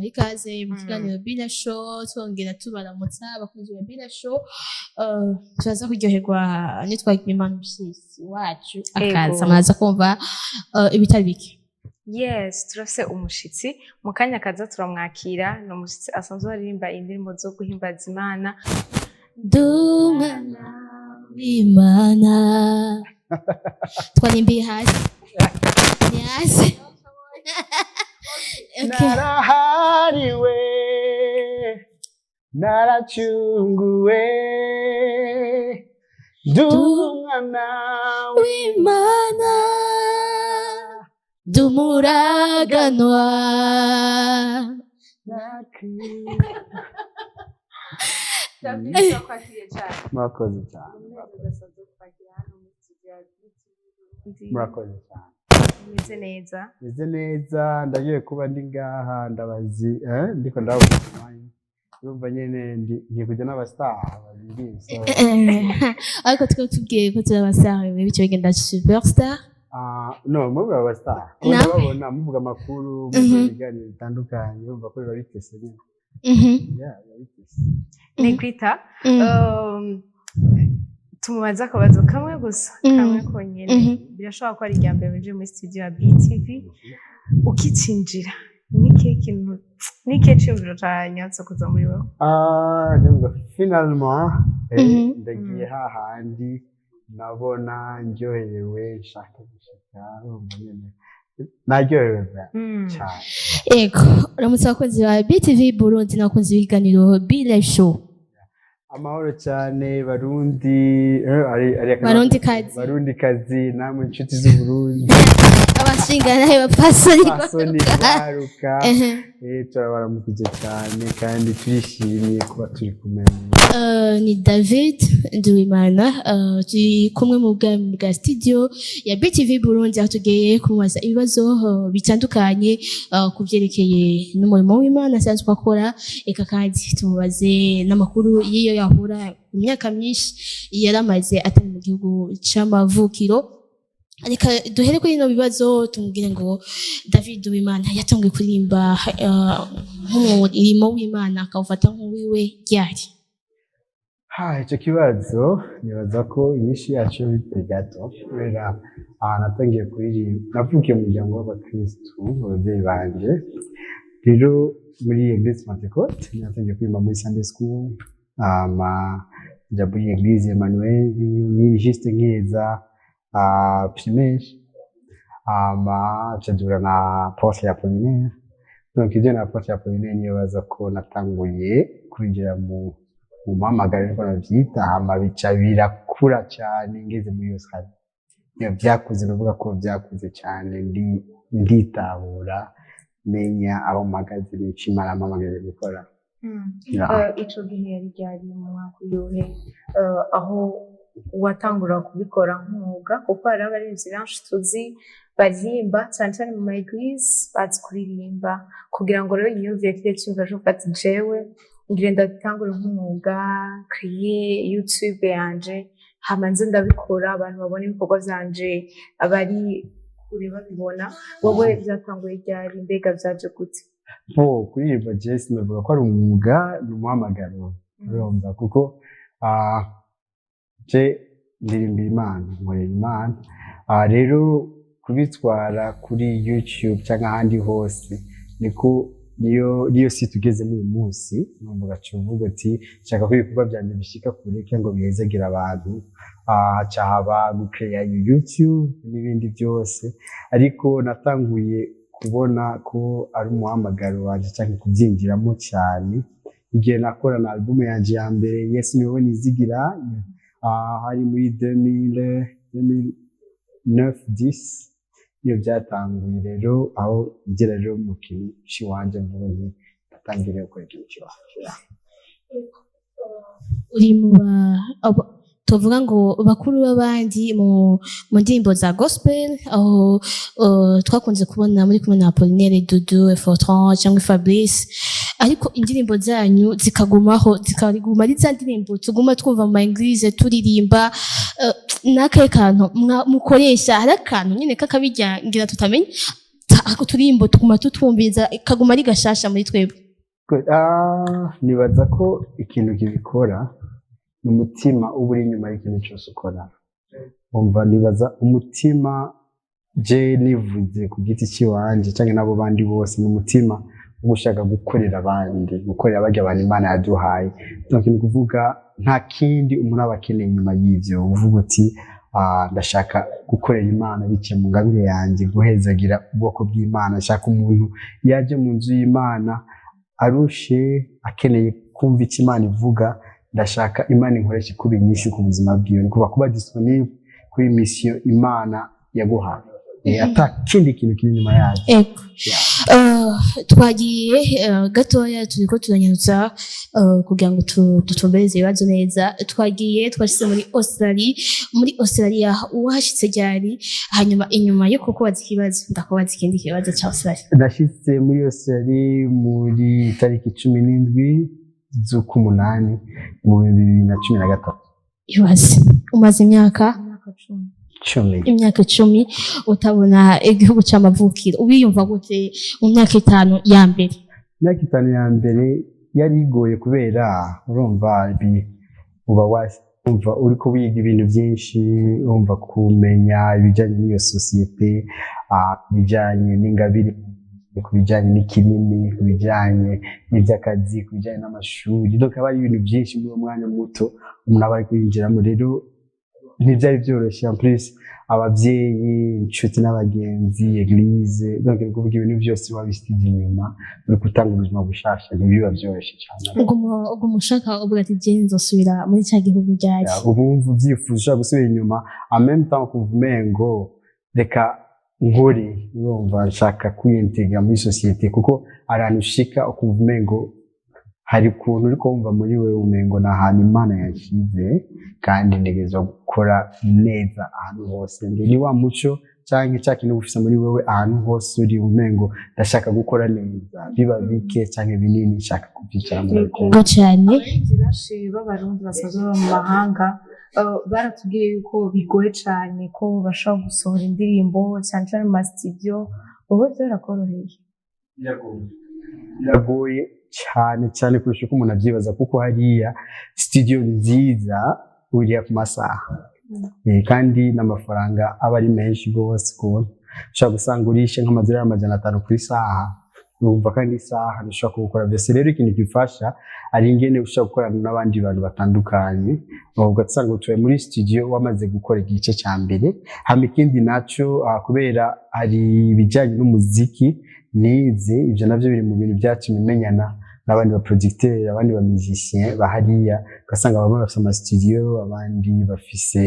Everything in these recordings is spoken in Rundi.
Tubaha ikaze mu kiganiro Bila Show, twongera tubaramutsa abakunzi ba Bila Show. Turaza kuryoherwa nitwagira Imana umushitsi wacu akaza, muraza kumva ibitari bike. Yes, turafise umushitsi mu kanya kaza, turamwakira. Ni umushitsi asanzwe aririmba indirimbo zo guhimbaza Imana. Ndumwana w'Imana, twarimbiye hasi, ni hasi. Okay. Narahariwe, naracunguwe, ndi umwana w'Imana, ndumuraganwa. David, turakwakiriye cyane. Murakoze cyane. Umunezero udasanzwe kwakira hano muri studio ya BTV. Murakoze cyane. Umeze neza? Meze neza, ndagiye kuba ndi ngaha, ndabazi ndiko ndabona umwanya, urumva nyene ngiye kujya n'abastar babiri, so Ariko twe tubwiye ko turi abastar, bityo bigenda superstar. Ah, no, muri abastar. Nawe? Ndababona muvuga amakuru, muvuga ibiganiro bitandukanye, urumva ko biba bitese nyene. Yeah, biba bitese. Negrita, tumubaze akabazo kamwe gusa, kamwe konyene. Birashobora ko ari irya mbere winjiye muri studio ya BTV. Ukicinjira, nikihe kintu, nikihe ciyumviro canyatse kuza muri wowe? Ah, ndavuga finalement ndagiye hahandi nabona ndyoherewe, nshaka gushika, urumva nyene naryohewe bwa cyane. Ego, uramutse abakunzi ba BTV Burundi n'abakunzi b'ibiganiro Be Show. Amahoro cyane Barundi, ari Barundi kazi. Barundi kazi, namwe inshuti z'Uburundi. Abashinga bapasoni. Pasoni baruka, turabaramukije cyane kandi turishimiye kuba turi kumwe. Ni David Nduwimana, turi kumwe mu bwami bwa studio ya BTV Burundi, aho tugiye kumubaza ibibazo bitandukanye ku byerekeye n'umurimo w'Imana asanzwe akora, eka kandi tumubaze n'amakuru y'iyo yahura mu myaka myinshi yaramaze atari mu gihugu c'amavukiro. Reka duhere kuri bino bibazo, tumubwire ngo David Nduwimana yatanguye kuririmba nk'umurimo w'Imana, akawufata nk'uwiwe ryari? Ha, icyo kibazo nibaza ko inyishu yacu biteye gato, kubera ahantu natangiye kuririmba, navukiye mu muryango w'abakristu. Ababyeyi banje rero muri Église Pentecôte, natangiye kuririmba muri Sunday school, hama nja muri Église Emmanuel ni juste nkeza primaire, hama nca na Apôtre Apollinaire. Donc ibyo na Apôtre Apollinaire, nibaza ko natanguye kwinjira mu muhamagaro, niko navyita. Hama bica birakura cyane ngeze muri Australia. Iyo byakuze, nuvuga ko byakuze cyane, ndi nditahura, menya aho mpagaze n'ico Imana yampamagariye gukora. Yeah. Ico gihe yari ryari, mu mwaka uyuhe, aho watangura kubikora nk'umwuga? Kuko hariho abaririmbyi benshi tuzi baririmba cyane cyane mu ma église, bazi kuririmba, kugira ngo rero yiyumvire kiriya cyumviro cyo gufata jewe ngire ndatangure nk'umwuga, créer YouTube yanje, hama nze ndabikora, abantu babona ibikorwa vyanje, abari kure babibona. Wowe byatanguye ryari? Mbega vyaje gute? Bo, kuririmba je sinavuga ko ari umwuga, ni umuhamagaro, urumva, kuko je ndirimbira Imana, nkorera Imana. Rero kubitwara kuri YouTube cyangwa ahandi hose, niko niyo si tugezemo uyu munsi. Numva ugaca uvuga ati shaka ko ibikorwa byanjye bishika kure kugira ngo bihezagire abantu. Haca haba gukeya YouTube n'ibindi byose, ariko natanguye kubona ko ari umuhamagaro wanje cyangwa kubyinjiramo cyane igihe nakora na album yanje ya mbere, Yesu Ni Wowe Nizigira. Hari muri 2000, 2009, 10, iyo byatanguye. Rero aho ngera rero mu kintu c'iwanje, mvuga nti natangiriye gukora ikintu c'iwanje. Uri mu tuvuga ngo bakuru b'abandi mu ndirimbo za gospel, aho twakunze kubona muri kumwe na Apollinaire, Dudu, Fortran cyangwa Fabrice, ariko indirimbo zanyu zikagumaho, zikaguma ari za ndirimbo tuguma twumva mu ma église turirimba. N'akahe kantu mukoresha? Hari akantu nyine kakabijya ngira tutamenye. Ako turimbo tuguma tutwumviriza, kaguma ari gashasha muri twebwe. Good. Nibaza ko ikintu kibikora ni umutima uba uri inyuma y'ikintu cyose ukora. Umva, nibaza umutima, je nivuze ku giti cy'iwanje cyangwa n'abo bandi bose, ni umutima wo gushaka gukorera abandi, gukorera barya abantu Imana yaduhaye. Donc ni ukuvuga nta kindi umuntu aba akeneye inyuma y'ivyo. Uvuga uti: "Ndashaka gukorera Imana biciye mu ngabire yanjye, guhezagira ubwoko bw'Imana. Nshaka umuntu yaje mu nzu y'Imana arushe, akeneye kumva icyo Imana ivuga, ndashaka Imana inkoresha kuba inyinshi ku buzima bwiwe." Ni kuba disponible kuri mission Imana yaguhaye. Ata kindi kintu kiri inyuma yayo. Ego. Twagiye gatoya, turiko turanyarutsa kugira ngo dutumbereze ibibazo neza. Twagiye, twashyize muri Australia. Muri Australia wahashitse ryari? Hanyuma inyuma yo kukubaza ikibazo, ndakubaza ikindi kibazo ca Australia. Nashyitse muri Australia muri tariki 17 z'ukumunani mu 2013. Ibaze, umaze imyaka Imyaka 10. 10. Imyaka 10 utabona igihugu c'amavukiro. Ubiyumva gute mu myaka 5 ya mbere? Imyaka 5 ya mbere yari igoye, kubera urumva uba wumva uriko wiga ibintu byinshi, urumva kumenya ibijyanye n'iyo sosiyete, ibijyanye n'ingabire, ku bijyanye n'ikirimi, ku bijyanye n'iby'akazi, ku bijyanye n'amashuri. Donc aba ari ibintu byinshi muri uwo mwanya muto umuntu aba ari kwinjiramo. Rero ntibyari byoroshye. En plus ababyeyi, inshuti n'abagenzi, église, donc ni kuvuga ibintu byose wabisize inyuma, uri gutanga ubuzima bushasha, ntibiba byoroshye cyane. Uguma ushaka, uvuga ati: "Je nzosubira muri ca gihugu ryari?" Ya, ubu wumva ubyifuza, ushaka gusubira inyuma, en même temps ukumva umengo reka nkore, urumva nshaka kwiyintegra muri sosiyete, kuko ahantu ushika ukumva umengo hari ukuntu uri kumva muri wewe umengo ni ahantu Imana yashize, kandi ntegerezwa gukora neza ahantu hose ndi. Ni wa muco canke cya kintu uba ufise muri wewe, ahantu hose uri umengo ndashaka gukora neza, biba bike canke binini, nshaka kubyicaramo ndabikunda. Ngo cyane. Abarinzi benshi b'Abarundi basanzwe baba mu mahanga baratubwiye yuko bigoye cyane ko bashobora gusohora indirimbo, cyane cyane mu masitidiyo. Wowe byarakoroheye? Biragoye cyane cyane kurusha uko umuntu abyibaza, kuko hariya studio nziza uriya ku masaha. Kandi n'amafaranga aba ari menshi rwose, kubona ushobora gusanga urishe nk'amadolari 500 ku isaha. Urumva kandi isaha ntushobora kuwukora byose. Rero ikintu gifasha ari ingene ushobora gukorana n'abandi bantu batandukanye, ugasanga utuye muri studio wamaze gukora igice cya mbere. Hama ikindi naco, kubera hari ibijyanye n'umuziki nize, ibyo navyo biri mu bintu byatumye menyana n'abandi ba producteur, abandi ba musicien bahariya, ugasanga bamwe bafise ama studio, abandi bafise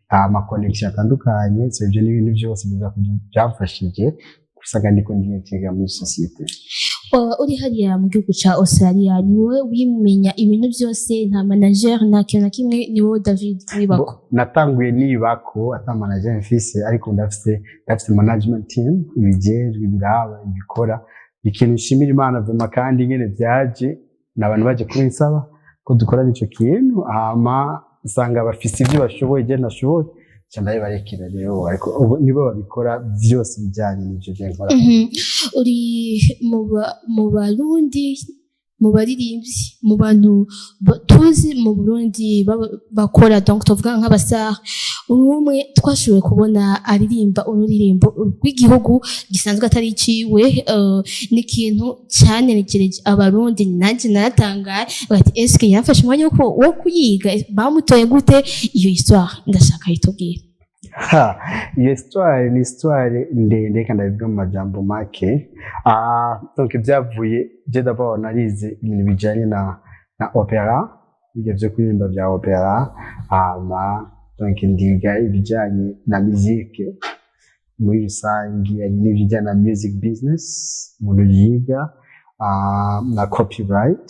ama connection atandukanye. So ibyo ni ibintu byose biza byamfashije gusanga ndiko ndiyintegra muri société. Uri hariya mu gihugu ca Australia, ni wowe wimenya ibintu byose? Nta manager, nta kintu na kimwe, ni wowe David wibako? Natanguye nibako ata manager mfise, ariko ndafise management team ibijejwe, ibiraba, ibikora. Ikintu nshimira Imana vraiment, kandi ingene vyaje, ni abantu baje kubinsaba ko dukorana ico kintu, hama usanga bafise ivyo bashoboye je ntashoboye, nca ndabibarekera rero, ariko ubu nibo babikora vyose bijanye n'ivyo je nkora. Uri mu Barundi, mu baririmbyi, mu bantu tuzi mu Burundi bakora, donc tuvuga nk'abastar, uri umwe twashoboye kubona aririmba ururirimbo rw'igihugu gisanzwe atari iciwe. Ni ikintu cyanerekereje Abarundi, nanjye naratangaye, bati: "Eske yafashe umwanya wo kuyiga? Bamutoye gute?" Iyo histoire ndashaka yitubwire. Ha, iyo histoire ni histoire ndende, reka ndabivuga mu majambo make. Donc byavuye, je d'abord narize ibintu bijanye na opéra, ibyo vyo kuririmba vya opéra, hama donc ndiga ibijanye na musique muri rusange, hari n'ibijyanye na music business umuntu yiga, na copyright.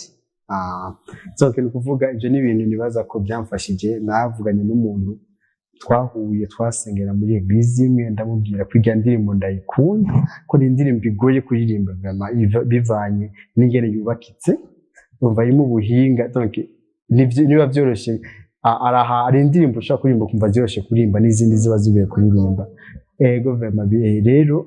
Donc ni ukuvuga ibyo ni ibintu nibaza ko byamfashije. Navuganye n'umuntu twahuye, twasengera muri église imwe, ndamubwira ko irya ndirimbo ndayikunda, ko ni indirimbo igoye kuririmba vraiment, bivanye n'ingene yubakitse, umva irimo ubuhinga. Donc niba byoroshye, araha hari indirimbo ushobora kuririmba ukumva zyoroshe kuririmba, n'izindi ziba zigoye kuririmba. Ego, vraiment rero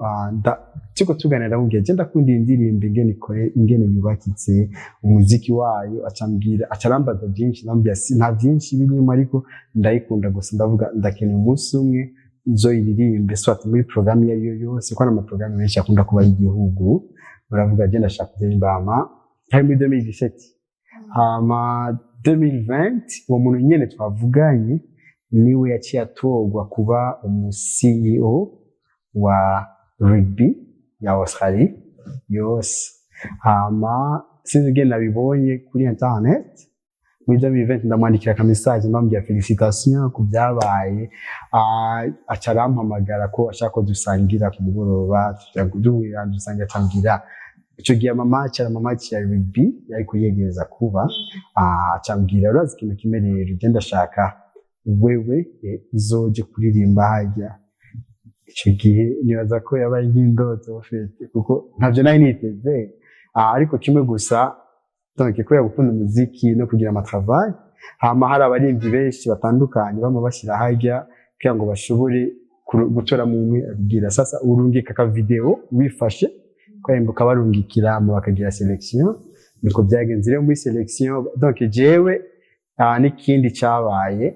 turiko tuganira, ndamubwira je ndakunda iyi ndirimbo, ingene ikore, ingene yubakitse, umuziki wayo. Acambwira, acarambaza byinshi. Ndamubwira si nta byinshi birimo, ariko ndayikunda gusa. Ndavuga ndakeneye umunsi umwe nzoyiririmbe, soit muri programme iyo ariyo yose, ko ama programme menshi akunda kuba y'igihugu. Uravuga je ndashaka kuririmba. Hama hari muri 2017. Hama 2020 uwo muntu nyene twavuganye niwe yaciye atorwa kuba umu CEO wa rugby ya Australie yose. Hama sinzi ingene nabibonye kuri internet, muri 2020 ndamwandikira aka message, ndamubwira félicitations ku byabaye. Aca arampamagara ko ashaka ko dusangira ku mugoroba. Tuja duhurira, dusangira. Acambwira ico gihe ama match, ari ama match ya rugby yari kuyegereza kuba. Acambwira: "Urazi ikintu kimwe rero, je ndashaka wewe uzoje kuririmba harya." Ico gihe nibaza ko yabaye nk'indoto ufite, kuko ntavyo nari niteze. Ariko kimwe gusa, donc kubera gukunda umuziki no kugira ama travail, hama hari abarimvyi benshi batandukanye bamwe bashyira harya kugira ngo bashobore gutora mu umwe abwira. Sasa urungika aka video wifashe kwemba, ukabarungikira, hama bakagira sélection. Niko byagenze rero muri sélection. Donc jewe n'ikindi cyabaye,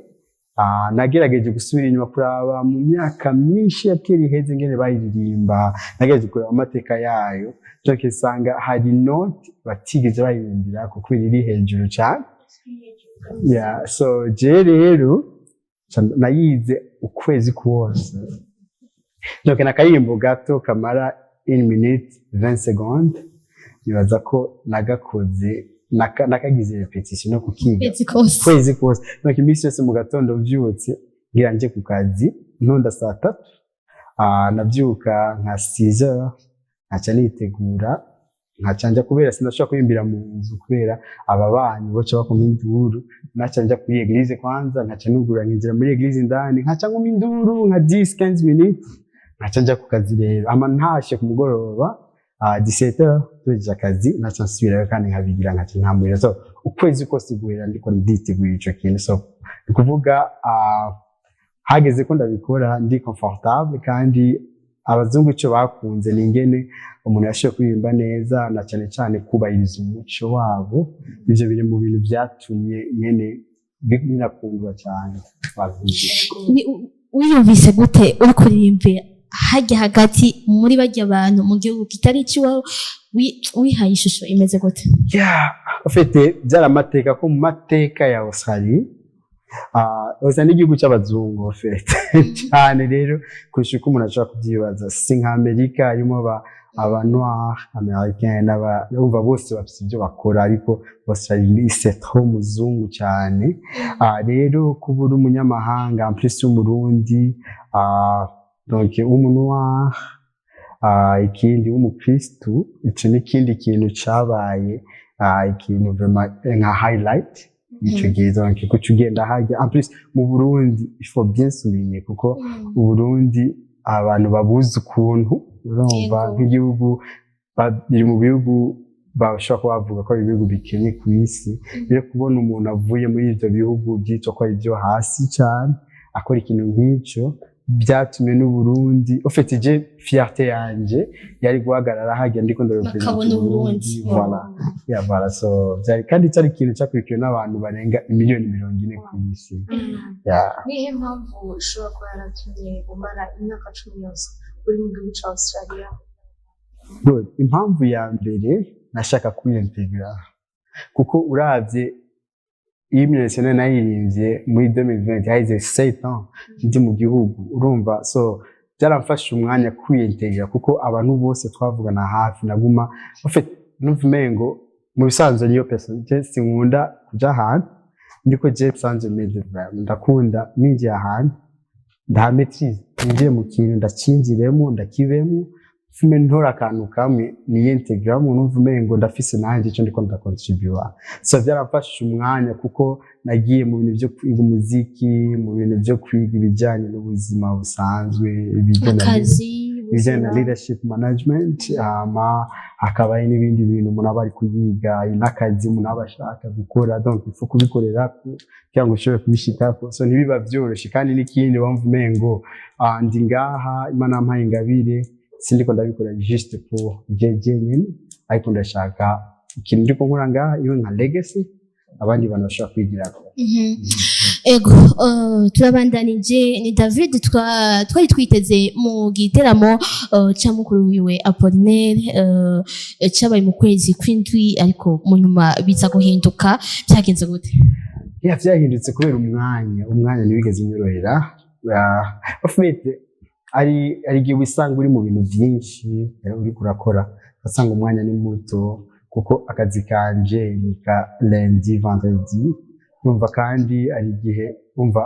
nagerageje gusubira inyuma kuraba mu myaka myinshi ya kera iheze ingene bayiririmba. Nagerageje kureba amateka yayo, donc nsanga hari note batigeze bayirimbira kuko iri hejuru cyane. Yeah, so je rero nayize ukwezi kose. Donc nakaririmbo gato kamara 1 minute 20 secondes. Nibaza ko nagakoze, nakagize répétition no kukiga Kwezi kose. Kwezi kose. Donc iminsi yose mu gatondo mvyutse ngira nje ku kazi, ntonda saa 3, navyuka nka 6 heures, nkaca nitegura, nkaca nja, kubera sinashobora kurimbira mu nzu kubera ababanyi boca bakoma induru. Naca nja kuri église kwanza, nkaca nugura, nkinjira muri église indani, nkaca nguma induru nka 10 15 minutes, nkaca nja ku kazi rero. Ama ntashe ku mugoroba, 17 heures, tuhejeje akazi, naca nsubirayo kandi nkabigira, nkaca ntamurira. So ukwezi kose guhera ndiko nditegura ico kintu. So ni kuvuga hageze ko ndabikora ndi confortable. Kandi abazungu icyo bakunze ni ingene umuntu yashoboye kuririmba neza, na cyane cyane kubahiriza umuco wabo. Ivyo biri mu bintu byatumye nyene binakundwa cyane. Wiyumvise gute uri kuririmbira hajya hagati muri barya bantu mu gihugu kitari icy'iwawe? Wihaye ishusho imeze gute? Yeah, en fait byari amateka ko mu mateka ya Australie. Australie ni igihugu cy'abazungu en fait cyane rero kurusha uko umuntu ashobora kubyibaza. Si nka Amerika harimo aba noir américain n'aba urumva bose bafite ibyo bakora, ariko Australie c'est trop muzungu cyane. Rero kuba uri umunyamahanga, en plus w'umurundi, donc w'umu noir, ikindi w'umukristu, ico n'ikindi kintu cabaye ikintu vraiment nka highlight ico gihe. Donc kuca ugenda hajya, en plus mu Burundi, il faut bien souligner, kuko Uburundi abantu babuzi ukuntu, urumva, nk'igihugu biri mu bihugu bashobora kuba bavuga ko ari ibihugu bikenye ku isi. Rero kubona umuntu avuye muri ivyo bihugu byitwa ko ari ibyo hasi cyane akora ikintu nk'icyo, byatumye n'Uburundi, en fait je fierté yanje yari guhagarara hajya ndiko ndarepresenta Bakabona Uburundi. Voilà, yeah, voilà. So byari kandi cyari ikintu cyakurikiwe n'abantu barenga miliyoni 40 ku isi, yeah. Nihe mpamvu ishobora kuba yaratumye umara imyaka 10 yose uri mu gihugu ca Australia? Good. Impamvu ya mbere, nashaka kwiyintegra, kuko uravye iyi nationale nayirimbye muri 2020, haheze 7 ans ndi mu gihugu, urumva. So byaramfashe umwanya kwiyintegra, kuko abantu bose twavugana hafi naguma, en fait numva umengo mu bisanzwe niyo person. Je sinkunda kuja ahantu ndiko, je bisanzwe meze vraiment ndakunda ninjiye ahantu ndaha maîtrise, ninjiye mu kintu ndacinjiremo, ndakibemo, fume ntora akantu kamwe niyintegramo, numva umengo ndafise nanje ico ndiko ndakontribua. So byaramfashe umwanya, kuko nagiye mu bintu byo kwiga umuziki, mu bintu byo kwiga ibijyanye n'ubuzima busanzwe, ibijyanye Akazi. Ibijyanye na leadership management. Hama hakaba hari n'ibindi bintu umuntu aba ari kuyiga, hari n'akazi umuntu aba ashaka gukora, donc il faut kubikorera kugira ngo ushobore kubishikako. So ntibiba vyoroshe. Kandi n'ikindi, wumva umengo ndi ngaha, Imana yampaye ingabire, sindiko ndabikora juste pour jeje nyene, ariko ndashaka ikintu ndiko nkora ngaha iwe nka legacy abandi bantu bashobora kwigirako. Ego, turabandanije. Ni David twari twiteze mu giteramo ca mukuru wiwe Apollinaire, cabaye mu kwezi kw'indwi, ariko mu nyuma biza guhinduka. Byagenze gute? Ya, vyahindutse kubera umwanya ntiwigeze unyorohera. En fait, ari igihe wisanga uri mu bintu vyinshi, uriko urakora, ugasanga umwanya ni muto, kuko akazi kanje ni ka lundi vendredi, urumva. Kandi ari igihe umva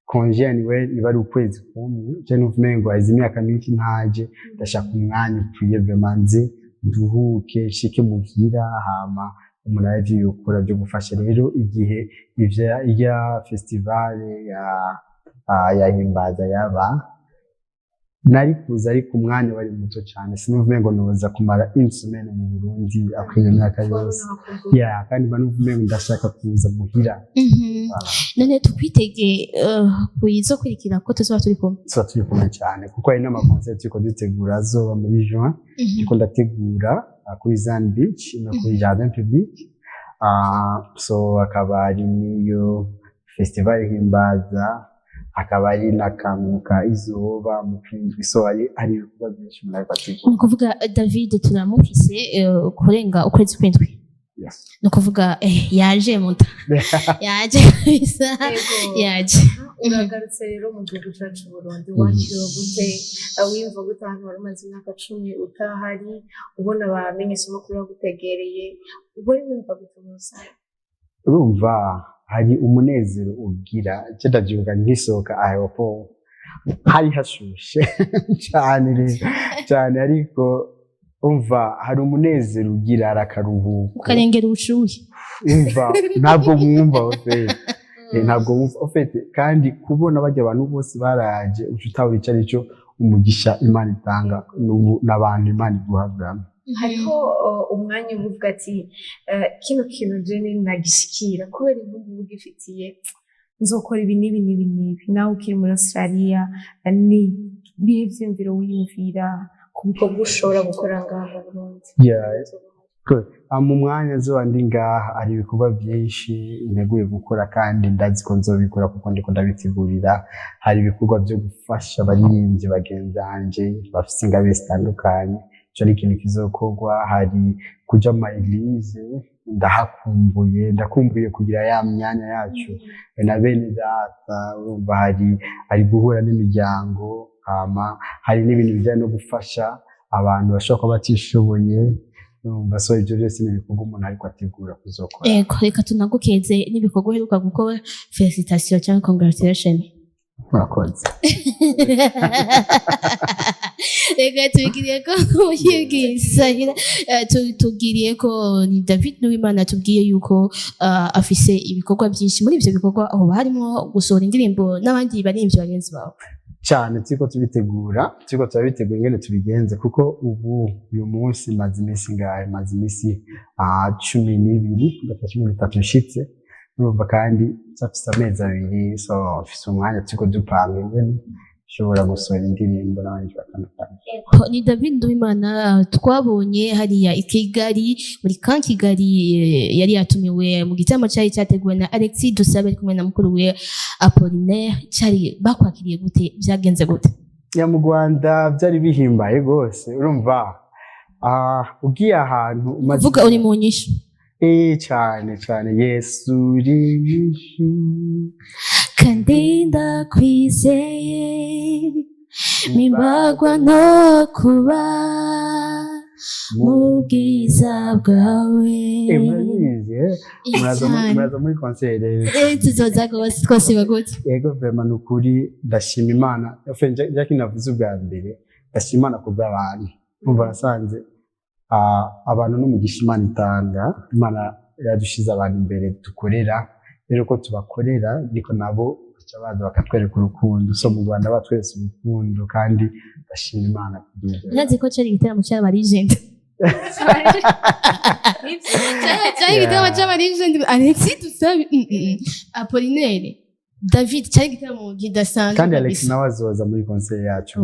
congé annuel iba ari ukwezi kumwe. Je numva umengo haheze imyaka myinshi ntaje, ndashaka umwanya ukwiye vraiment nze nduhuke, nshike muhira, hama umuntu aravyo yokora byo gufasha. Rero igihe ivya irya festival ya Himbaza yaba, nari kuza, ariko umwanya wari muto cyane. Sinumva ngo noza kumara une semaine mu Burundi akwiye imyaka yose. Ya, kandi mba numva umengo ndashaka kuza muhira. Voilà. None tukwitege kuyizokurikira ko tuzoba turi kumwe? Tuba turi kumwe cyane, kuko hari n'ama concert turiko dutegura azoba muri juin. Turiko ndategura kuri Zan Beach no kuri Jardin Public. So akaba ari niyo festival Himbaza, akaba ari na Kanguka izoba mu kwindwi. So hari ibikorwa byinshi umuntu ariko ategura. Ni ukuvuga David turamufise kurenga ukwezi kw'indwi? Yes. Ni ukuvuga yaje muta, yaje kabisa. Yego. Yaje. Uragarutse rero mu gihugu cyacu Burundi, wakiriwe gute? Wiyumva gute ahantu wari umaze imyaka 10 utahari, ubona abamenyeshamakuru bagutegereye? Ubwo wiyumva gute muri rusange? Urumva hari umunezero ugira. Je ndavyibuka ngisohoka aéroport, hari hashushe cane rero cane, ariko umva hari umunezero ugira, hari akaruhuko. Ukarengera ubushuhe. Umva, ntabwo mwumva au fait. Ntabwo wumva au fait. Kandi kubona bajya abantu bose baraje, uca utabura ico arico, umugisha Imana itanga n'abantu Imana iguha vraiment. Hariho umwanya uba uvuga ati kino kintu je nagishikira kubera impamvu uba ugifitiye, nzokora ibi n'ibi n'ibi n'ibi. Nawe ukiri muri Australia, ni ibihe vyiyumviro wiyumvira ku bikorwa ushobora gukora ngaha mu Burundi? Yeah. Good. Mu mwanya nzoba ndi ngaha, hari ibikorwa byinshi nteguye gukora, kandi ndazi ko nzobikora kuko ndiko ndabitegurira. Hari ibikorwa byo gufasha abaririmbyi bagenzi banje bafise ingabire zitandukanye, ico ni ikintu kizokorwa. Hari kuja mu ma église, ndahakumbuye, ndakumbuye kugira ya myanya yacu na bene data. Urumva hari guhura n'imiryango, hama hari n'ibintu bijyanye no gufasha abantu bashobora kuba batishoboye. Urumva, so ibyo byose ni ibikorwa umuntu ariko ategura kuzokora. Ego, reka tunagukeze n'ibikorwa uheruka gukora. Félicitation cyangwa congratulation. Murakoze. Reka tubigiriye ko yibwisahira, tubwiriye ko ni David Nduwimana tubwiye yuko afise ibikorwa byinshi. Muri ivyo bikorwa aho harimo gusohora indirimbo n'abandi baririmbyi bagenzi bawe? Cyane, turiko tubitegura, turiko turabitegura ingene tubigenze, kuko ubu uyu munsi maze iminsi ngahe, maze iminsi 12, ndafite 13 nshitse. Urumva kandi nshafise amezi 2, so mfise umwanya, turiko dupanga ingene nshobora gusohora indirimbo n'abandi batandukanye. Ni David Nduwimana twabonye hariya i Kigali muri Camp Kigali, yari yatumiwe mu gitaramo cyari cyateguwe na Alexis Dusabe ari kumwe na mukuru we Apollinaire. Cyari bakwakiriye gute? Byagenze gute? Ya, mu Rwanda byari bihimbaye rwose. Urumva ugiye ahantu umaze Uvuga uri mu nyishu. Eh, cyane cyane, Yesu uri inyishu. Kandi ndakwizeye, mimbagwa no kuba mu bwiza bwawe. Eh, murabizi, eh? Cyane. Muraza muri concert rero. Eh, tuzoza rwose, twosiba gute? Yego, vraiment ni ukuri ndashima Imana. Enfin, Jacques navuze ubwa mbere, ndashima Imana kubw'abantu. Umva, nasanze abantu n'umugisha Imana itanga. Imana yadushize abantu imbere dukorera, rero ko tubakorera niko nabo Baca baza bakatwereka urukundo. So mu Rwanda batweretse urukundo, kandi ndashima Imana kubw'ibyo. Urazi ko cari igiteramo c'aba legend. Cyari igiteramo c'aba legend. Alexis Dusabe, Apollinaire, David, cyari igiteramo kidasanzwe Kandi Alex kabisa. nawe azoza muri concert yacu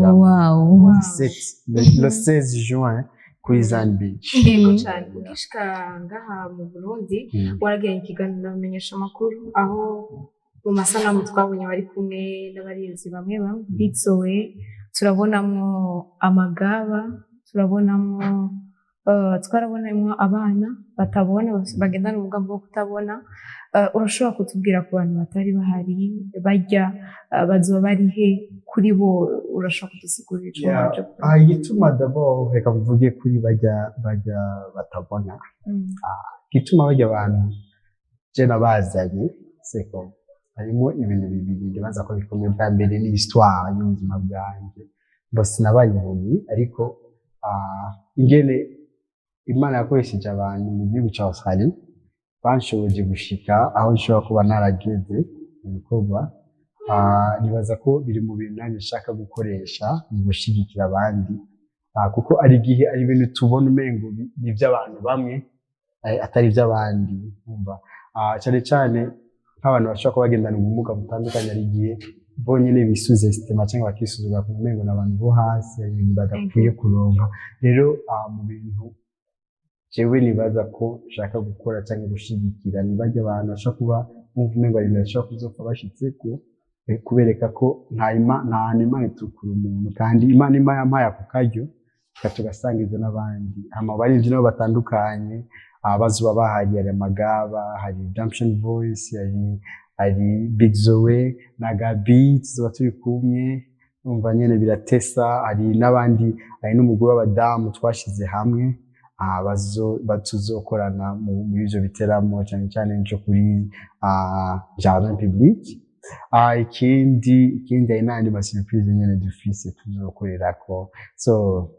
le 16 juin kuri Zan Beach. Yego cyane. Ugishika ngaha mu Burundi, waragiranye ikiganiro bamenyesha amakuru, aho mu masanamu twabonye bari kumwe n'abarinzi bamwe bamwe, Big Zoe, turabonamwo amagaba, turabonamwo twarabonamwo abana batabona, bagendana ubumuga bwo kutabona. Urashobora kutubwira ku bantu batari bahari, bajya bazoba bari he? Kuri bo urashobora kudusigurira ico waje gukora? Igituma d'abord, reka mvuge kuri bajya batabona. Igituma bajya abantu je nabazanye, seko harimo ibintu bibiri ndibaza ko bikomeye. Bwa mbere ni histoire y'ubuzima bwanjye. Bo sinabaye impumyi, ariko ingene Imana yakoresheje abantu mu gihugu ca Australie banshoboje gushika aho nshobora kuba narageze mu bikorwa. Nibaza ko biri mu bintu nanjye nshaka gukoresha mu gushigikira abandi. Kuko ari igihe ari ibintu tubona umengo ni iby'abantu bamwe, atari iby'abandi. Umva, cyane cyane nk'abantu bashobora kuba bagendana ubumuga butandukanye, ari igihe bonyine bisous-estima cyangwa bakisuzugura ku umengo ni abantu bo hasi, hari ibintu badakwiye kuronka. Rero mu bintu jewe nibaza ko nshaka gukora cyangwa gushigikira ni bajya abantu bashobora kuba bumva umengo hari ibintu bashobora kuzopfa bashitseko, kubereka ko nta hantu Imana itukura umuntu, kandi Imana ima yampaye ako karyo tugasangiza n'abandi. Hama abaririmbyi nabo batandukanye bazoba bahari: hari Amagaba, hari Redemption Voice, hari Big Zoe na Gabi, tuzoba turi kumwe. Umva nyene biratesa. Hari n'abandi, hari n'umugwi w'abadamu twashize hamwe, tuzokorana muri ivyo biteramo, cyane cyane nco kuri jardin public. Ikindi hari n'ayandi ma surprise nyene dufise tuzokorerako. So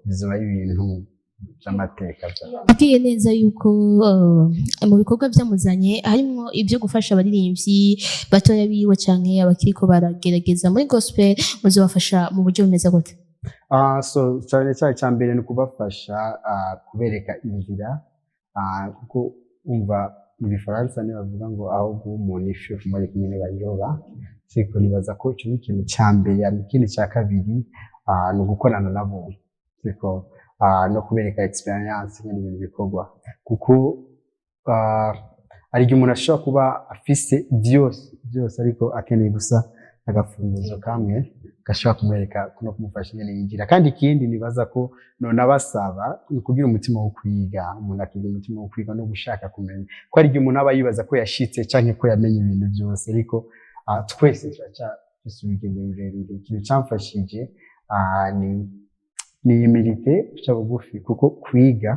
bizoba ari ibintu vy'amateka vya Ubwiye neza yuko mu bikorwa byamuzanye harimo ibyo gufasha abaririmbyi batoya biwe canke abakiriko baragerageza muri gospel. Muzobafasha mu buryo bumeze gute? So cyane cyane cya mbere ni ukubafasha, kubereka inzira, kuko umva mu Gifaransa nibavuga ngo aho guha umuntu ifi kumwereka ingene bayiroba. Siko nibaza ko ico ni ikintu cya mbere. Hama ikindi cya kabiri ni ugukorana nabo, siko no kubereka experience ingene ibintu bikorwa, kuko hari igihe umuntu ashobora kuba afise byose byose, ariko akeneye gusa agafunguzo kamwe gashobora kumwereka no kumufasha ingene yinjira. Kandi ikindi nibaza ko nonabasaba ni ukugira umutima wo kwiga. Umuntu akiga umutima wo kwiga no gushaka kumenya, ko hari igihe umuntu aba yibaza ko yashitse canke ko yamenye ibintu byose, ariko twese turacyafise urugendo rurerure. Ikintu camfashije ni humilité, guca bugufi, kuko kwiga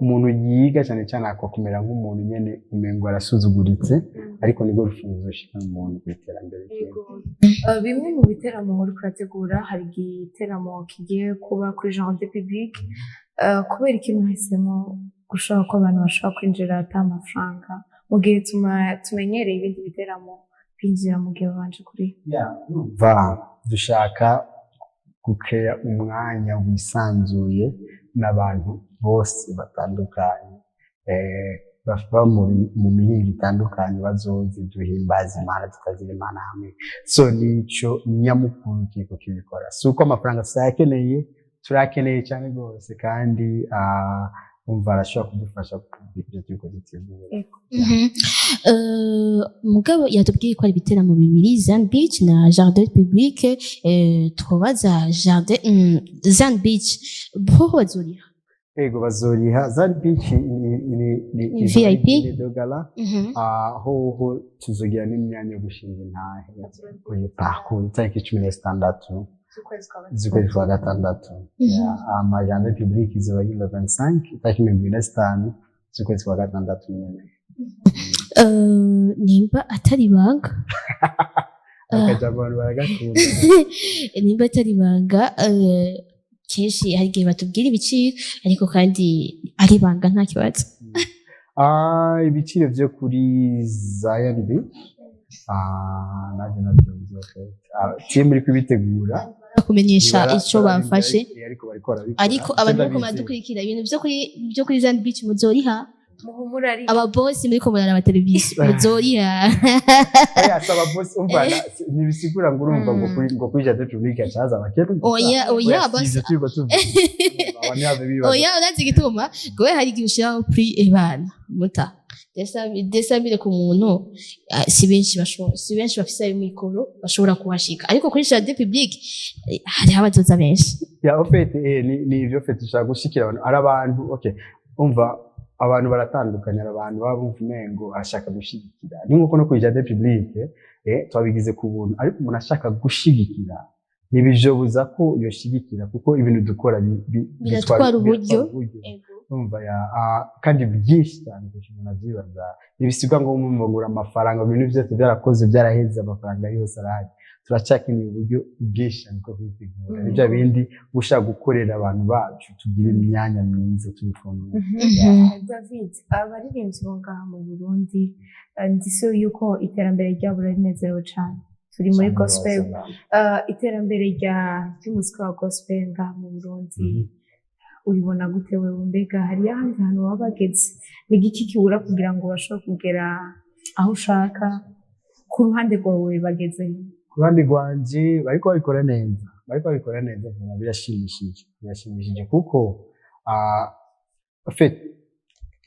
umuntu yiga cyane cyane akakumera nk'umuntu nyene umengo arasuzuguritse, ariko nibwo rufunguzo rushikana umuntu ku iterambere ryiwe. Yego. Bimwe mu biteramo uriko urategura, hari igiteramo kigiye kuba kuri jardin public. Kubera iki mwahisemo gushaka ko abantu bashobora kwinjira ata mafaranga, mu gihe tumenyereye ibindi biteramo binjira mu gihe babanje kuriha? Va dushaka gukeya umwanya wisanzuye n'abantu bose batandukanye, bava mu mihingo itandukanye, bazoze duhimbaza Imana, tutazira Imana hamwe. So nico nyamukuru kiriko kibikora. Si uko amafaranga tutayakeneye, turayakeneye cyane rwose, kandi umva arashobora kudufasha kugira ibyo turiko dutegura. Mugabo yatubwiye ko ari ibiteramo bibiri, Zan Beach na Jardin Public. Twobaza Jardin, Zan Beach bo bazoriha? Ego, bazoriha. Zan Beach ni Ni VIP? De gala. Hoho tuzogira n'imyanya yo gushinga intahe kuri parcours itariki 16 z'ukwezi kwa gatandatu. Yeah, ama jardin public izoba ari le 25, itariki 25 z'ukwezi kwa gatandatu nyene. Nimba atari ibanga, Akajambo abantu baragakunda. Nimba atari ibanga, kenshi hari igihe batubwira ibiciro, ariko kandi ari ibanga nta kibazo. Ibiciro vyo kuri Zion Beach Ah, nanjye nabyumva. Team iri kubitegura. Kumenyesha ico bafashe. Ariko bariko barabikora. Ariko abantu bariko baradukurikira, ibintu vyo kuri Zion Beach muzoriha. Muhumura ariko. Aba boss muriko muraraba televiziyo, muzoriha. Oya, saba boss, umva, ntibisigura ngo urumva ngo kuri jardin public hacaza abakene gusa. Oya, oya, si boss. ivyo turiko tuvuga. Abantu ntibave bibaza. Oya, urazi igituma gowe hari igihe ushiraho prix ebana muta 200 000 ku muntu, ah, si benshi bashobora, si benshi bafise ayo mikoro bashobora kuhashika, ariko kuri jardin public hariho abazoza benshi. Ya, en fait, ni ivyo fait ushaka gushikira abantu, ari abantu, okay, umva, abantu baratandukanye. Hari abantu baba bumva umengo ashaka gushigikira, ni nkuko no kuri jardin public twabigize ku buntu, ariko umuntu ashaka gushigikira ntibijobuza ko yoshigikira, kuko ibintu dukora Biratwara uburyo. Biratwara uburyo. Urumva ya, kandi byinshi cyane kurusha umuntu avyibaza. Ntibisigwa ngo mumva ngura amafaranga, ibintu byose byarakoze, byaraheze, amafaranga yose arahari. Turacyakeneye uburyo bwinshi cyane bwo kwitegura. Ni bya bindi ushaka gukorera abantu bacu, tugira imyanya myiza turi kumwe. David, abaririmbyi bo ngaha mu Burundi, ndise yuko iterambere ryabo riranezerewe cyane, turi muri gospel. Iterambere ry'umuziki wa gospel ngaha mu Burundi uribona gute wewe? Mbega hari ahandi hantu waba bageze? Ni igiki kibura kugira ngo bashobore kugera aho ushaka? Ku ruhande rwawe bageze he? Ku ruhande rwanje bariko babikora neza, bariko babikora neza vuba. Birashimishije, birashimishije kuko en fait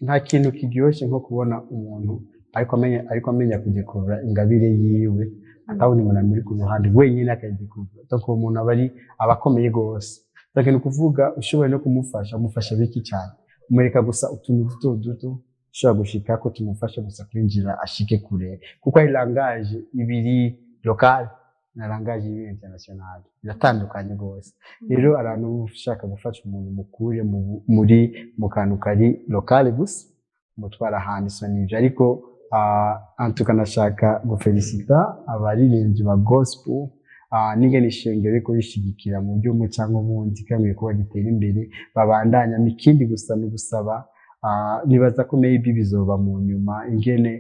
nta kintu kiryoshye nko kubona umuntu ariko amenya kudekora ingabire yiwe, atabona umuntu amuri ku ruhande, wenyine akayidekura. Donc uwo muntu aba ari aba akomeye rwose. Donc ni ukuvuga ushoboye no kumufasha, umufasha biki cyane, umwereka gusa utuntu duto duto ushobora gushika ko tumufasha gusa kwinjira ashike kure, kuko ari langage ibiri local na langage ibiri international, biratandukanye rwose. Rero abantu uba ushaka gufasha umuntu, mukure muri mu kantu kari local gusa, umutwara ahandi. So nivyo, ariko tukanashaka gufelicita abaririmbyi ba gospel n'ingene ishengero riko rishigikira mu buryo bumwe cyangwa ubundi, kandi ibikorwa gitera imbere babandanya. Ikindi gusa ni ugusaba, nibaza ko maybe bizoba mu nyuma, ingene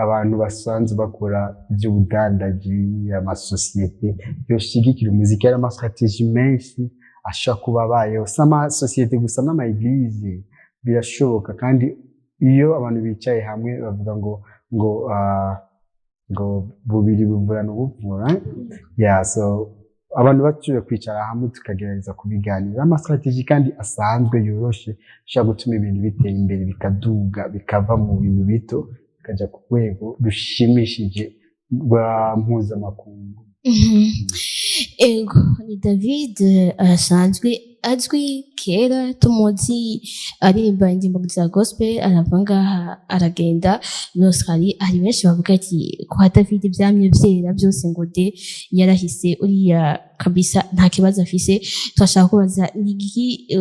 abantu basanzwe bakora iby'ubudandaji, amasosiyete yoshigikira umuziki. Hari ama stratégies menshi ashobora kuba abayeho, si amasosiyete gusa, n'ama églises birashoboka. Kandi iyo abantu bicaye hamwe bavuga ngo bubiri buvurana ubuvura. Yeah, so abantu baciye kwicara hamwe tukagerageza kubiganira, ama stratégies kandi asanzwe yoroshe ashobora gutuma ibintu bitera imbere, bikaduga, bikava mu bintu bito bikaja ku rwego rushimishije rwa mpuzamakungu. Ego, ni David asanzwe azwi kera, tumuzi aririmba indirimbo za gospel, arava ngaha aragenda muri Australie. Hari benshi bavuga ati kwa David ivyamye vyera byose, ngo de yarahise uriya kabisa, nta kibazo afise. Turashaka kubaza ni igiki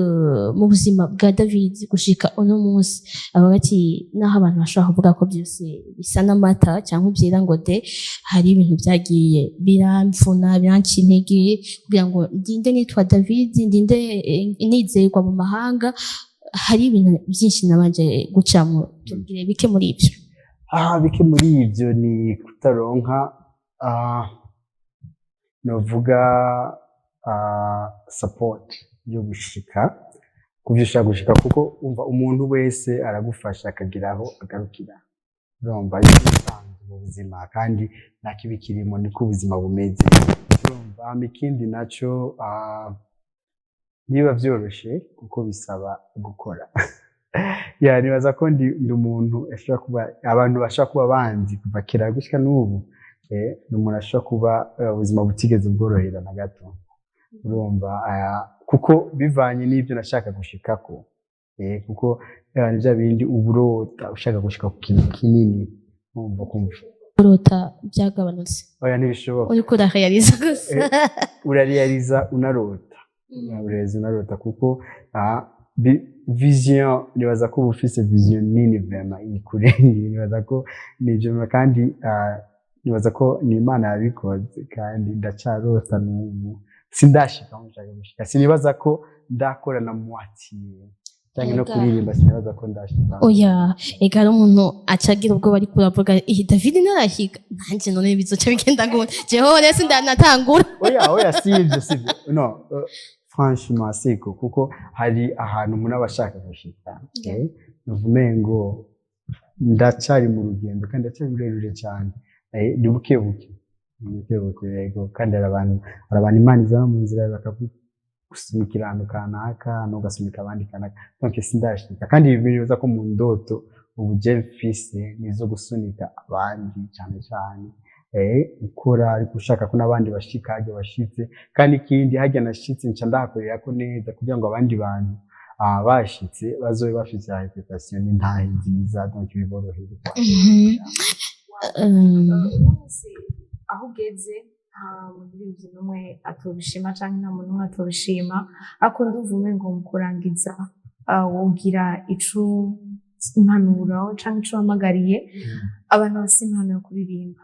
mu buzima bwa David gushika uno munsi avuga ati naho abantu bashobora kuvuga ko byose bisa n'amata cyangwa ibyera ngo de, hari ibintu byagiye biramvuna, biranca intege kugira ngo ndinde nitwa David, ndinde nizerwa mu mahanga, hari ibintu byinshi nabanje gucamo. Tubwire bike muri ibyo. Bike muri ibyo ni kutaronka, novuga support yo gushika ku byo ushaka gushika, kuko umva umuntu wese aragufasha akagira aho agarukira. Urumva iyo bisanzwe mu buzima, kandi nta kibi kirimo, niko ubuzima bumeze. Urumva, hama ikindi naco, niba vyoroshe kuko bisaba gukora. Ya, nibaza ko ndi umuntu ashobora kuba, abantu bashobora kuba banzi kuva kera gushika n'ubu, ni umuntu ashobora kuba ubuzima butigeze bworohera na gato. Urumva, kuko bivanye n'ibyo nashaka gushikako, kuko ni bya bindi uburota ushaka gushika ku kintu kinini, urumva kumva Kurota byagabanutse? Oya, ntibishoboka. Uriko urarealiza gusa. Urarealiza unarota, urarealiza unarota, kuko vision, nibaza ko uba ufise vision nini vraiment ikurengeye. Nibaza ko nivyo, kandi nibaza ko ni Imana yabikoze, kandi ndacarota n'ubu, sindashika aho nshaka gushika, sinibaza ko ndakora na moitié. Canke no Ega. kuririmba sinibaza ko ndashika. Oya, ega hari umuntu acagira ubwoba ariko uravuga iyi David ntarashika, nanje none bizoca bigenda gute? Jeho rero sindanatangura. Oya, si ivyo, si ivyo, no, franchement siko, kuko hari ahantu umuntu aba ashaka gushika, numva umengo ndacari mu rugendo kandi ndacari rurerure cyane. Ni buke buke, ni buke buke, yego. Kandi hari abantu Imana izana mu nzira bakagusunikira ahantu kanaka, n'ugasunika abandi kanaka. Donc sindashika, kandi bibaza ko mu ndoto ubu je mfise nizo gusunika abandi cyane cyane, ukora ariko ushaka ko n'abandi bashika harya bashitse. Kandi ikindi, harya nashitse nca ndahakorera ko neza kugira ngo abandi bantu bashitse bazobe bafise réputation n'intahe nziza, donc biborohere. Uno munsi aho ugeze nta muririmbyi n'umwe atobishima canke nta muntu n'umwe atobishima, ariko ndumva umengo mu kurangiza wogira ico impanuro canke ico uhamagariye abantu bafise impano yo kuririmba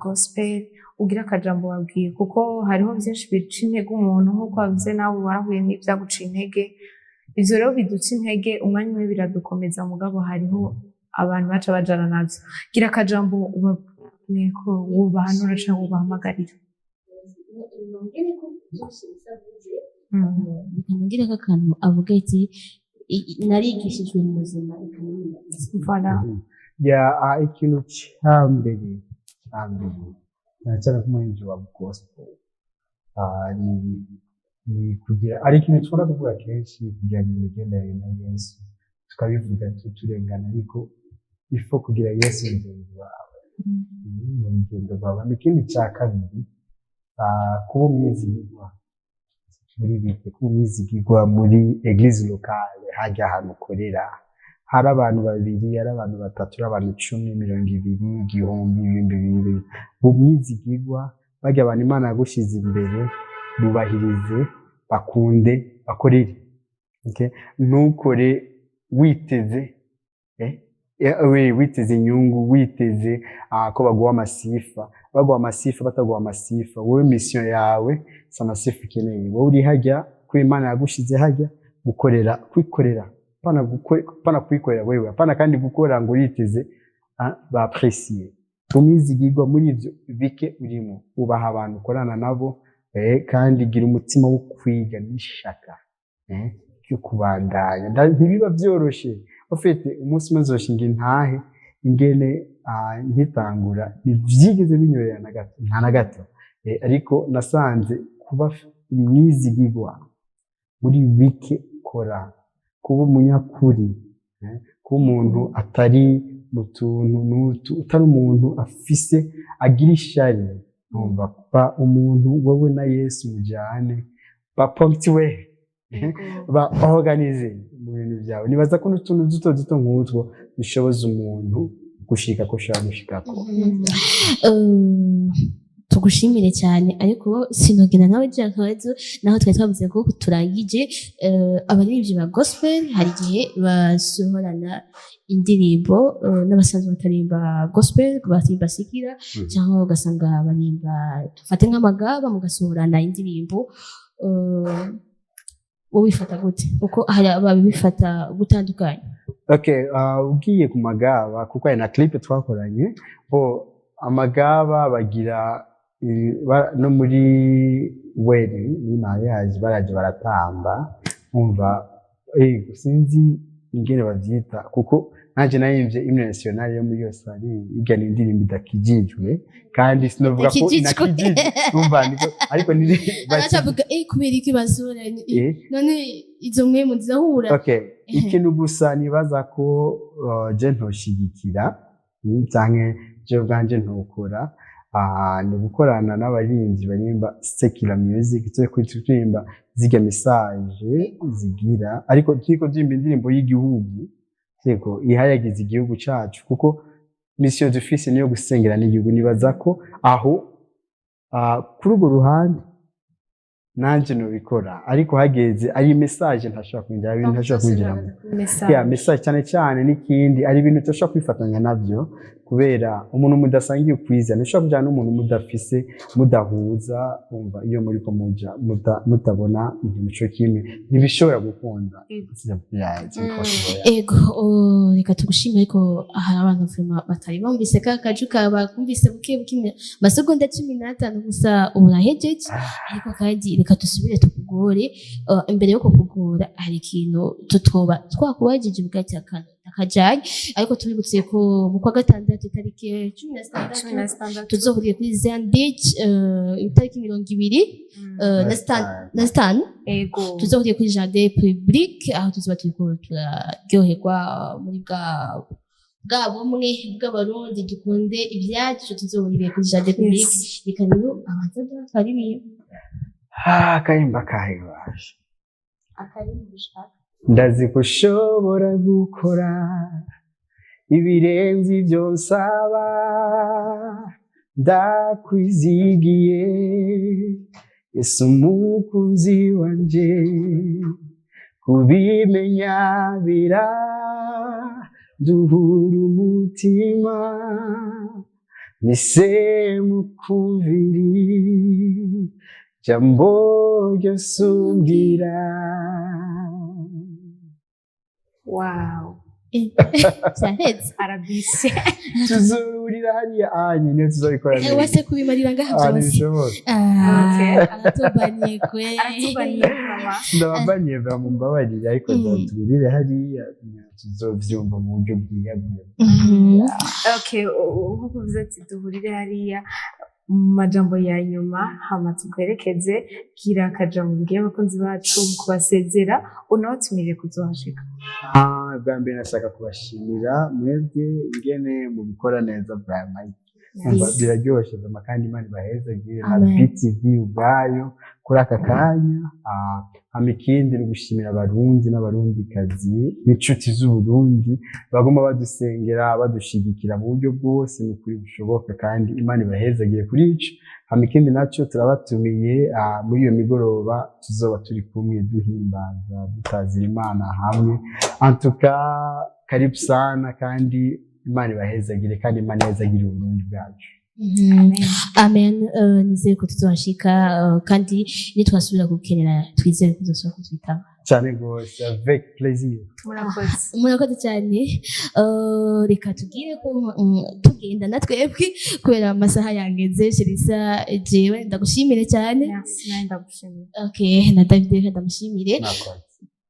gospel, ugira akajambo babwiye, kuko hariho vyinshi bica intege umuntu nk'uko wabivuze, nawe warahuye n'ivyaguca intege. Ivyo rero biduca intege umwanya umwe biradukomeza, mugabo hariho abantu baca bajana navyo. Gira akajambo ubabwiye ko wobahanura canke wobahamagarira. Reka nongereko akantu avuga ati narigishijwe mu buzima, reka niyubahirize. Voilà. Ya, ikintu ca mbere cyane cyane nk'umuhinzi wa gospel, ni kugira, ari ikintu tubona kuvuga kenshi, kugira ngo imigenderanire na Yesu, tukabivuga turengana, ariko ifo kugira Yesu mugenzi wawe mu rugendo rwawe. Ikindi cya kabiri, kuba umwizigirwa muri bike, kuba umwizigirwa muri église locale, hajya ahantu ukorera, hari abantu babiri, hari abantu batatu, hari abantu 10, 20, 1000, 2000. Umwizigirwa barya abantu Imana yagushize imbere, bubahirize, bakunde, bakorere. Okay? Ntukore witeze witeze inyungu, witeze ko baguha amasifa, baguha amasifa, bataguha amasifa. Wowe mission yawe si amasifa ukeneye. Wowe uri hajya ko Imana yagushize hajya gukorera, kwikorera, pana kwikorera wewe, apana kandi gukora ngo yiteze ba apprécier. Umwizigirwa muri ivyo bike urimo, ubaha abantu ukorana nabo, kandi gira umutima wo kwiga n'ishaka ryo kubandanya. Ntibiba vyoroshe. Ufite umunsi umwe nzoshinga intahe ingene nkitangura ntivyigeze binyorera na gato, nta na gato. Ariko nasanze kuba umwizigirwa muri bike ukora, kuba umunyakuri, kuba umuntu atari mu tuntu n'utu, utari umuntu afise agira ishari, numva kuba umuntu wowe na Yesu mujane, ba ponctuel, ba organisé mu bintu byawe. Nibaza ko n'utuntu duto duto nk'utwo dushoboza umuntu gushika ko ushobora gushikako. Tugushimire cyane, ariko sinogena nawe gira akabazo naho twari twavuze ko turangije. Abaririmbyi ba gospel hari igihe basohorana indirimbo n'abasanzwe bataririmba gospel, baririmba secular, cyangwa ugasanga barimba, dufate nk'amagaba, mugasohorana indirimbo. Wowe wifata gute? Kuko hari ababifata gutandukanye. Okay, ugiye ku magaba, kuko hari na clip twakoranye bo amagaba bagira no muri wedding, muri mariage, baraje baratamba. Umva, sinzi ingene bavyita, kuko nanje naririmbye hymne nationale yo muri Australia. Irya ni indirimbo idakijijwe, kandi sinovuga ko Idakijijwe. inakijijwe. Umva, ariko ni Aracavuga kubera iki basohoranye? None izo mwe muzahura? Okay, ikintu gusa nibaza ko je ntoshigikira, canke je ubwanje ntokora, ni gukorana n'abaririmbyi baririmba secular music, turi turirimba zirya message zigira, ariko turiko turirimba indirimbo y'igihugu, siko ihayagiza igihugu cacu, kuko mission dufise niyo gusengera n'igihugu. Nibaza ko aho kuri urwo ruhande Nanje nobikora, ariko hageze ari message ntashobora kwinjira, ibintu ntashobora kwinjiramo. Ya message cyane cyane. N'ikindi, ari ibintu tudashobora kwifatanya nabyo kubera umuntu mudasangiye ukwizera. Ntushobora kujyana n'umuntu mudafise, mudahuza. Umva, iyo muri ko muja mutabona ikintu co kimwe, ntibishobora gukunda. Yeah, it's impossible, yeah. Ego, oh, reka tugushime, ariko hari abantu vraiment batari bumvise ka kaju kawe, bakumvise buke buke, amasegonda 15 gusa urahejeje. Ariko kandi reka dusubire tukugore. Imbere yo kukugora, hari ikintu tutoba twakubajije bwacya akajanye, ariko tubibutse ko mu kwa gatandatu itariki 16 16. Tuzohurira kuri Zion Beach, itariki 20 na zitanu. Ego. Tuzohurira kuri jardin public, aho tuzoba turiko turaryoherwa muri bwa bumwe bw'Abarundi, dukunde ibyacu. Tuzohurira kuri jardin public. Reka rero abanza duhakaririmba. Ah, karimba kahe baje? Akarimbo ushaka. Ndazi ko ushobora gukora ibirenze ibyo nsaba, ndakwizigiye Yesu umukunzi wanje, kubimenya biranduhura umutima, nise mukumviri jambo ryose umbwira. Wow. Cyahetse. Arabise. Tuzurira hariya anye niyo tuzabikora neza. Wase kubimarira ngaha Ah, byose. ntibishoboka. Ah, Okay. aratubaniye kwe. Aratubaniye mama. Ndababaniye, mumbabarire, ariko nzatugurire hariya, tuzovyumva mu buryo bwiyaguye. Okay, nkuko uvuze ati duhurire hariya, mu majambo ya nyuma hama tukwerekeze, gira akajambo ubwire abakunzi bacu mu kubasezera, unabatumire kuzohashika. Ah, bwa mbere nashaka kubashimira mwebwe ingene mubikora neza bwa Mike. Umva, biraryoshe vama, kandi Imana ibahezagire na Amen. BTV ubwayo kuri aka kanya. Ah, hama ikindi ni gushimira Abarundi n'Abarundikazi n'inshuti z'Uburundi baguma badusengera, badushigikira mu buryo bwose, ni ukuri bushoboka, kandi Imana ibahezagire kuri ico. Hama ikindi naco, turabatumiye muri iyo migoroba tuzoba turi kumwe duhimbaza, dutazira Imana hamwe. Antuka karibu sana, kandi Imana ibahezagire, kandi Imana ihezagire Uburundi bwacu. Amen. Nizere ko tuzohashika, kandi nitwasubira gukenera, twizere ko tuzosubira kutwitaba. Cyane rwose, avec plaisir. Murakoze. Murakoze cyane. Reka tugire ko tugenda na twebwe kubera amasaha yangeze. Sherisa, jewe ndagushimire cyane. Merci, nawe ndagushimiye. Okay, na David reka ndamushimire. Mwakoze.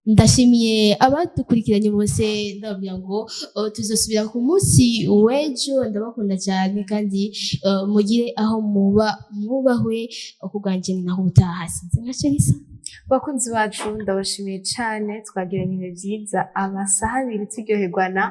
Ndashimiye abadukurikiranye bose, ndababwira ngo tuzosubira ku munsi w'ejo. Ndabakunda cyane, kandi mugire aho muba mwubahwe. Kubwanjye ni naho ubutaha, sinzi nka Sherisa. Bakunzi bacu, ndabashimiye cyane, twagiranye ibihe byiza, amasaha 2 turyoherwana,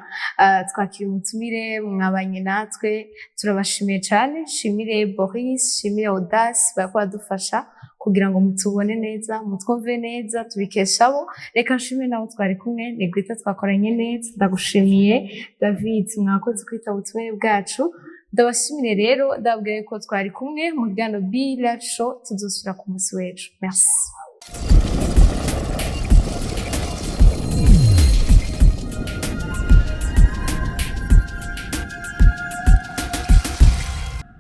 twakira umutumire, mwabanye natwe, turabashimiye cyane. Shimire Boris, shimire Audace bariko badufasha kugira ngo mutubone neza, mutwumve neza, tubikesha abo. Reka nshimire nabo twari kumwe, ni Gwita, twakoranye neza, ndagushimiye David, mwakoze kwitaba ubutumire bwacu. Ndabashimire rero, ndababwira ko twari kumwe mu kiganiro Be Live Show, tuzosubira ku munsi w'ejo. Merci.